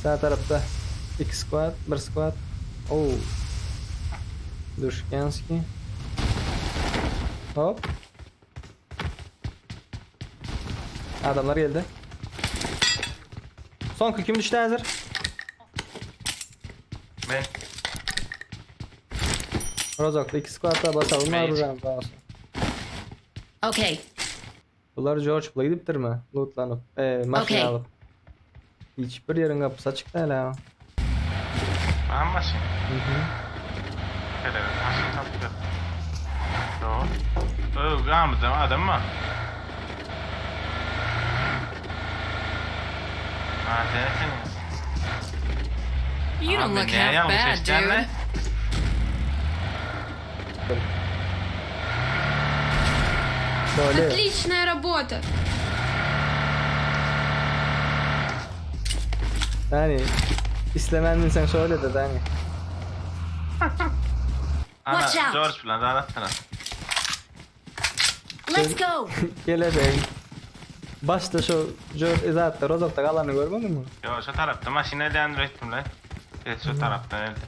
Sağ tarafta 2 squad, 1 squad. Oo. Duşkenski. Hop. Adamlar geldi. Soňky kim düşdi häzir? Men. Rozokda 2 squad basalım Men. var olsun. Okay. Bular George Bula gidipdirmi? Lootlanyp, e, maşyn Okey. alyp. Hiç bir ýeriň gapysy açyk däl ha. Aha maşyn. Mhm. Hele maşyn tapdy. Ýok. Öý, gamyda adam mı? Ha, sen sen. You don't look half bad, dude. Şöyle. Отличная работа! Yani istemendin sen şöyle de Dani. Ana, Watch out. George bilen zaten. Let's go. Gele bey. Başta şu George zaten Rozok'ta kalanı görmedin mi? Yo, şu tarafta maşyn elden ürettim lan. Evet, şu taraftan elde.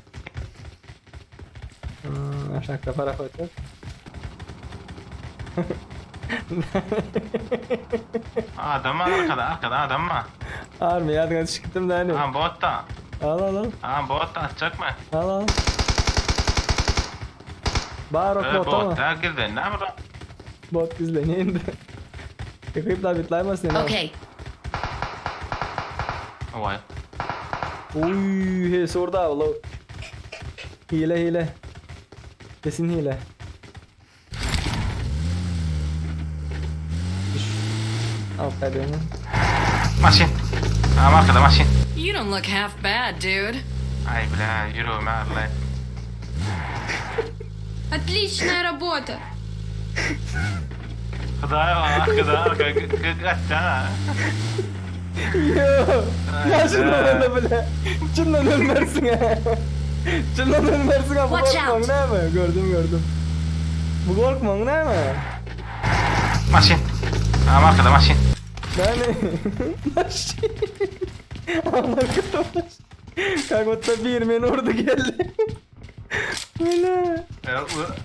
Hmm, aşağıda para koyduk. Adam var arkada, arkada adam var. Army yardıma çıktım Dani. Aha bot da. Al al al. Aha bot da atacak mı? Al al. Barok Ee, bot ama. bot da girdi. Ne bu? Bot gizleniyor indi. Yıkayıp bitlaymasın ya. Okay. Vay. Uy, he sordu abi lo. Hile hile. Kesin hile. Düş. Al kaybını. Maşyn. Aha arkada maşyn. You don't look half bad, dude. Ay bile yüreğime ağırlay. Отличная работа! Hudaý arkada arka gaçsana. Yo. Ya şundan öyle bile. Şundan ölmersin ha. Şundan ölmersin ha. Bu Watch korkman out. ne mi? Gördüm gördüm. Bu korkman ne mi? Maşyn. Aha arkada maşyn. Yani. Maşin. Allah korusun. Kanka bir men orada geldi. Böyle. Ya, u-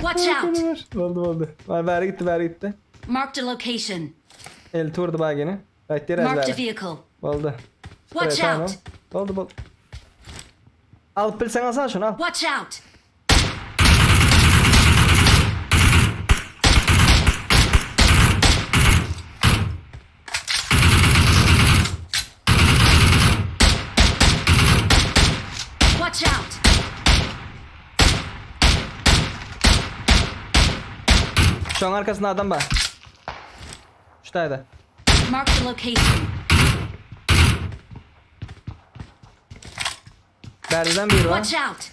Watch out. Oldu oldu. Var beri gitti beri gitti. Marked a location. El turdu bak yine. Bak diğer Marked a beri. vehicle. Oldu. Watch Tamam. out. Oldu oldu. Al pil sen alsana şunu al. Watch out. Watch out. Şu an arkasında adam var. Şuradaydı. Marked a location. Beriden biri var. Watch out.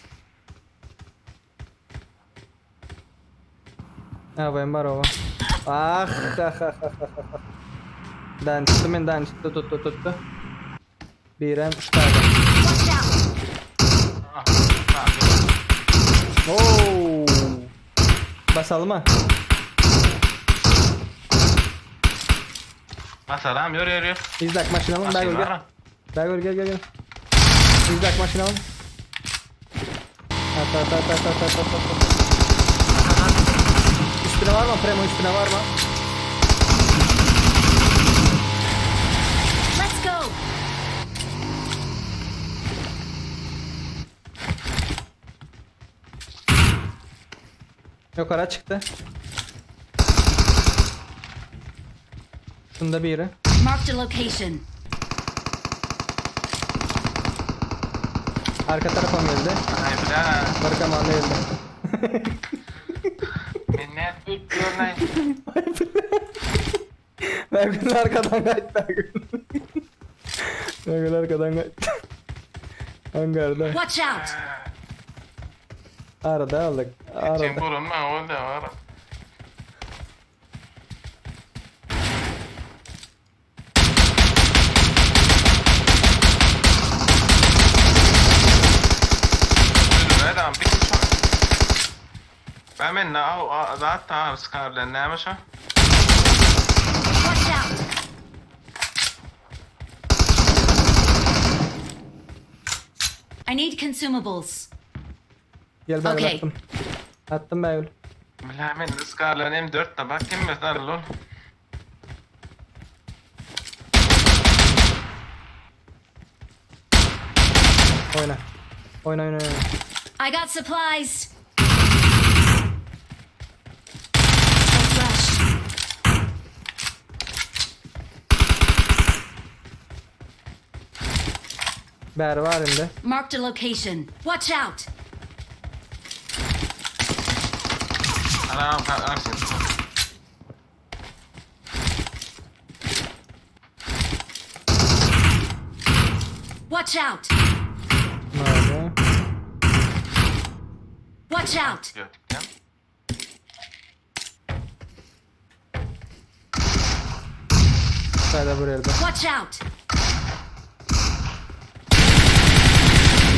Ha bu var o. Ah ah ah ah ah. Dan tuttu men dan tuttu tuttu tuttu. Birem şuradaydı. Watch out. Ah, ah, Oo. Basalım ha. Basaram yürü yürü. İzlak maşın alın. Maşyn Bergol var gel. mı? Bergol gel gel gel. İzlak maşın alın. At at at at at at at at. Üstüne var mı? Premo üstüne var mı? Let's go. Yukarı çıktı. Şunda biri. Marked a location. Arka tarafa mı geldi? Ay bile. Arka mı geldi? Men ne öpüyor lan? Bergül arkadan kaç Bergül. Bergül arkadan kaç. Hangarda. Watch out. Arada aldık. Sen Arada. burunma o da var. Nereden bir kişi Ben ben ne o zaten skarlen neymiş o? Watch out. I need consumables. Gel Bägül Okey. attym. Attym Bägül. Bilemen ıskarlan M4 de bak kim mesela lol. Oýna. Oýna oýna oýna. I got supplies. So fresh. Bäri bar indi. Marked a location. Watch out. Anam kardeşim. Watch out. Närde? Watch out. Diyor dükkan. Sada bir ýerde. Watch out.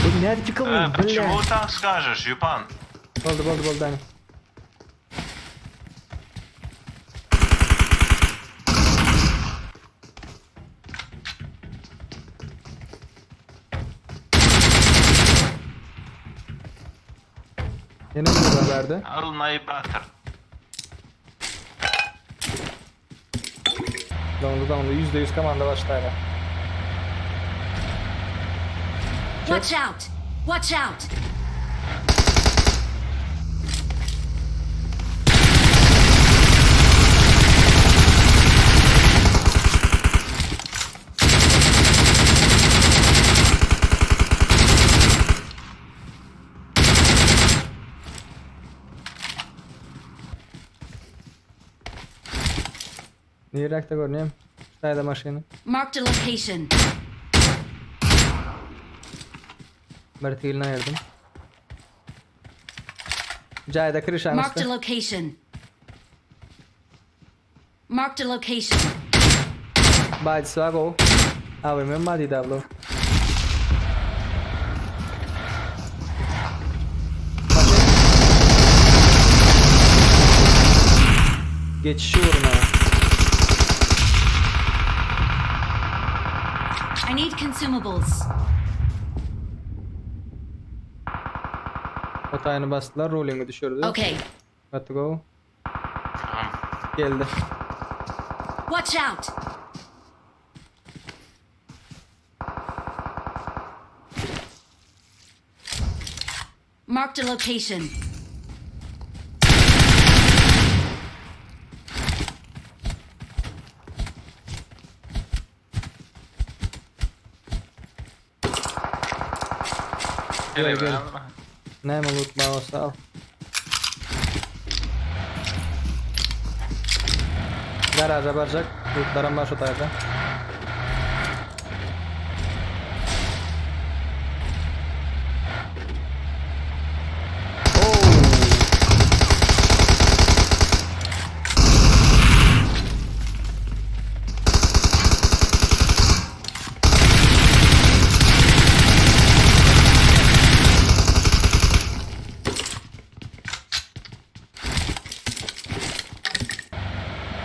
Bu näde çykylmıyor? Э, Почему так скажешь, Юпан? Boldy boldy boldy dany. Ýene bir berdi. Arılmayı batır. Doňdy doňdy %100 komanda başlaýar. Watch out. Watch out. Niräkde görünýär? Şaýda maşyny. Marked a location. Bir tilini ayırdım. Jaýda kirişan Marked a üstü. location. Marked a location. Bajsy var go. AWM bady dablo. Geçişi vurma. I need consumables. Otayını bastılar, rolling'i düşürdü. Okay. Got to go. Tamam. Geldi. Watch out. Marked a location. Gel gel. gel. Näme loot bolsa al. Garaja barjak. Lootlaram bar şu taýda. Oh!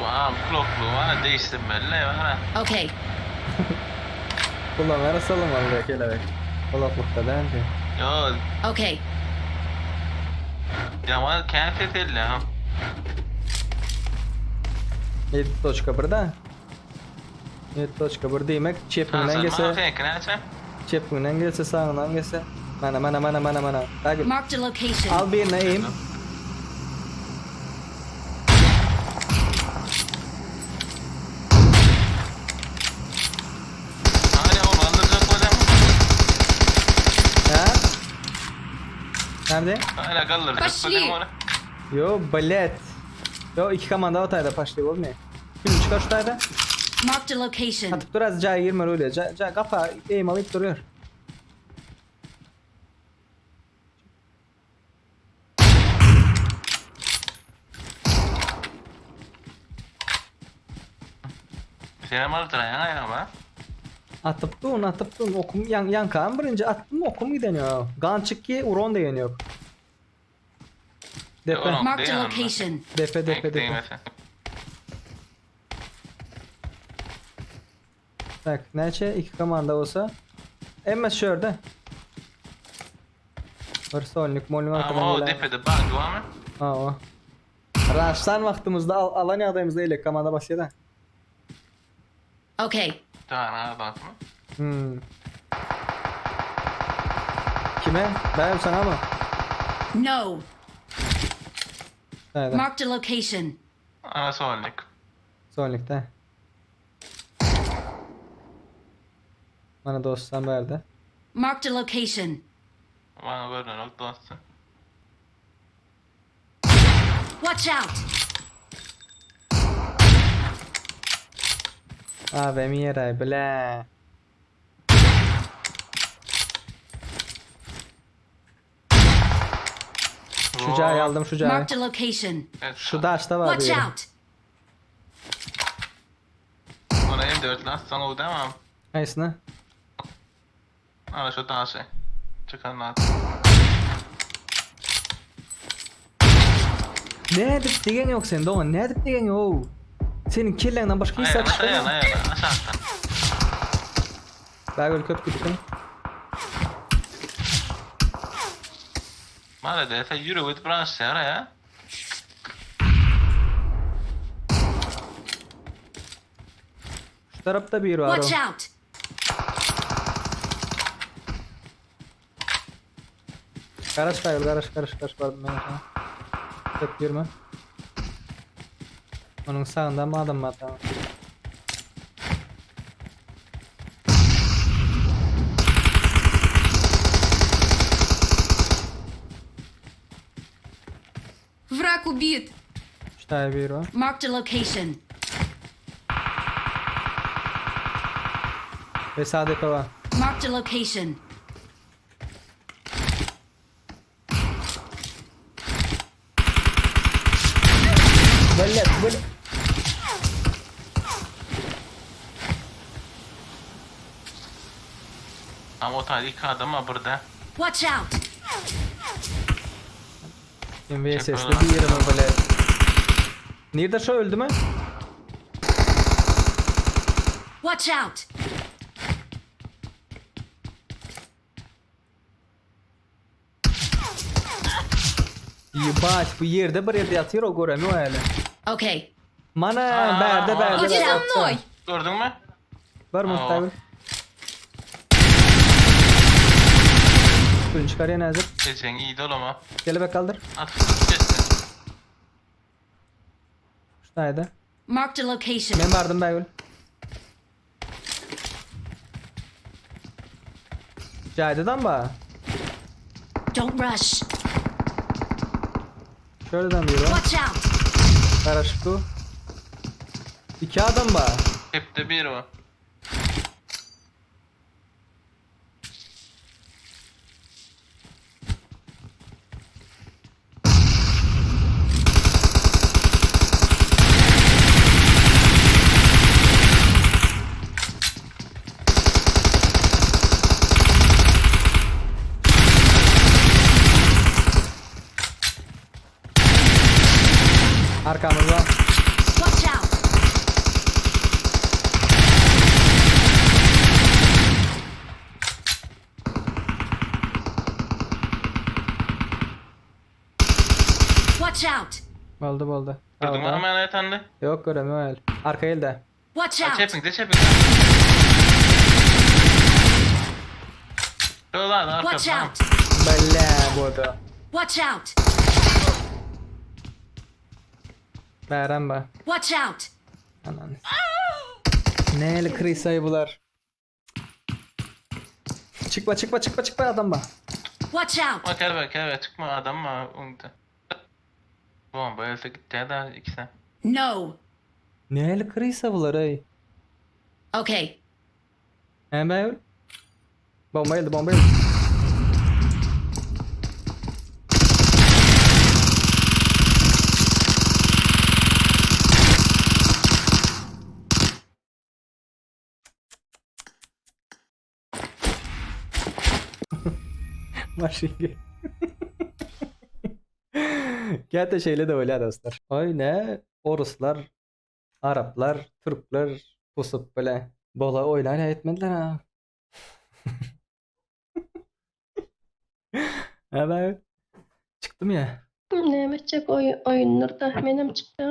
Bu am kulaklığı var değiştirmeli var. Okay. Kullanara salamaly kelebek. Kulaklykda däldi. Yo Okay. yaman kent edildi ha. 7.1 da. 7.1 diýmek çepiňden gelse, çepiňden gelse, sagyňdan gelse. Mana mana mana mana mana. Bägül. Marked a location. Al birine eğim. Hala o bandıracak hocam. Ha? Nerede? Hala kaldıracak Poşli. hocam onu. Yo, balet. Yo, iki komanda otayda paşly bolmaý. Kim çıkar şu tayda? Marked a location. Atyp dur az cay girme öyle. Cay, cay kafa eğim alyp duruyor. Selam aldıran yana yana ba. Atyp durun, atyp durun. Okum yan yan kan birinci attım okum giden yo. Gan çık ki uron degen yok. Depe, Uron. Marked a Damn. location. depe, depe, depe. Değmesi. Tak, näçe iki komanda bolsa. Emme şörde. Bir solnik molnik arkadan Ama o gelen. depede bug var mı? Aa. Raştan wagtymyzda al, alan ýagdaýymyzda elek komanda basýar da. Okay. Tane adam mı? Hmm. Kime? Ben sana mı? No. Nerede? Marked a location. Ana solnik. Solnik'te. Bana dostsan verdi. Marked a location. Bana görünen ok dostum. Watch out! Abi Mira bile. Şu cayı aldım şu cayı. Marked a location. Evet, Şu daşta var bir Watch yeri. out! Ona M4 lan sana o değil mi? Hangisini? Ana şu taşı. Çıkan lan. Ne edip degen yok sen Doğan? Ne edip degen yok? Senin kellenden başka hiç Ayağına satış ayağına ayağına aşağıdan. Ben öyle köp gittim. Maalesef yürü git branş ya. Şu tarafta bir var o. Watch out! Garaş kayıl, garaş, garaş, garaş var ben sana. Köp girme. Onun sağında mı adam var tamam. Враг убит. Üç tane bir var. Marked a location. Ve sağ depo var. Marked a location. Böyle, böyle. Ama o tane iki adam var burada. Watch out! MVSS'de bir yerime böyle. Nerede şu öldü mü? Watch out! Ybaş bu yerde bir yerde yatıyor o göremiyor öyle. Okay. Mana berde berde. Иди за мной. Gördün mü? Var mı Aa. tabi? Suyunu çıkar yine hazır. Seçen iyi de olama. Kelebek kaldır. At kesin. Şu tane de. Marked a location. Ben vardım Beygül. Cahide'den mi? Don't rush. Şöyleden bir var. Watch out! Karışık bu. İki adam var. Hep de bir var. Arkamızda. Watch out! Watch out! Oldu oldu. Gördün mü Orada. ama yatandı? Yok göremiyorum öyle. Arka elde. Watch out! Çepin de çepin. Şöyle arka. Watch out! Bella bu da. Watch out! Beren ba. Watch out! Ananı. Neli krisayı bular. Çıkma çıkma çıkma çıkma adam ba. Watch out! Bak gel bak gel çıkma adam mı? Unuttu. Bomba else gitti da ikisi. No! Neli krisa bular ey. Okay. He ben Bomba geldi bomba geldi. Maşin Gel de şeyle de öyle dostlar. Öyle Oruslar, Araplar, Türkler pusup böyle bola oylar etmediler ha. Näme? Çykdym ýa. Näme etjek oý oýundyr da menem çykdy.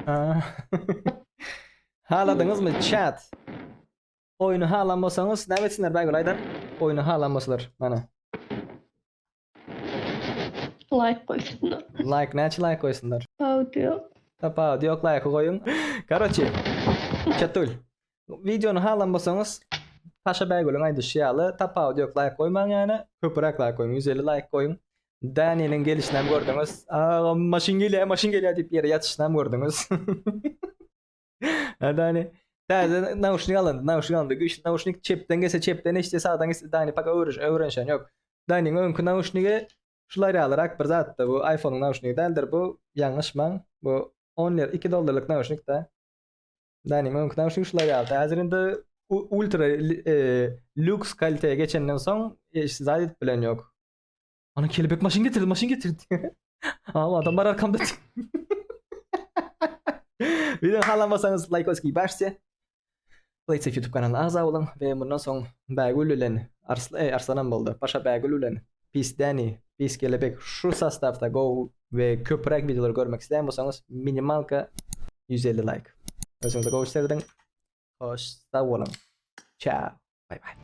Ha. Haladyňyzmy chat? Oýny halan bolsaňyz näme etsinler Bägül aýdar? Oýny halan bolsalar mana. Like goýsunlar. Like näçe like goýsunlar? Audio. Tapawudy ýok like goýuň. Karoçi. Çatul. Wideony halan bolsaňyz Paşa Bägülüň aýdyşy ýaly tapawudy ýok like goýmaň ýöne köpüräk like goýuň 150 like goýuň. Daniniň gelişini hem gördüňiz. Agam maşyn gelýär, maşyn gelýär diýip ýere ýatyşyny hem gördüňiz. Ha Dani. Täze nauşnik alyndy, nauşnik alyndy. Güýçli nauşnik çepden gelse çepden eşitýär, sagdan gelse Dani paka öwreş, öwrenşen ýok. Daniň öňki nauşnigi şular ýalyrak bir zatdy. Bu iPhone-yň nauşnigi däldir bu. Ýalňyşmaň. Bu 10 lir, 2 dollarlyk nauşnik da. Daniň öňki nauşnigi şular ýalydy. Häzir indi ultra e, lüks kaliteye geçenden soň hiç zat edip bilen ýok. Ana kelebek maşyn getirdi, maşyn getirdi. Ama adam bar arkamda. Video halamasaňyz like oski başse. PlaySafe YouTube kanalyna agza boluň we mundan soň Bägül bilen Arslan, e, Arslanam boldy. Paşa Bägül bilen Pis Dani, Pis Kelebek şu sostawda go we köpräk videolar görmek isleýän bolsaňyz minimalka 150 like. Özüňize gowy serediň. Hoş sag boluň. Ciao. Bye bye.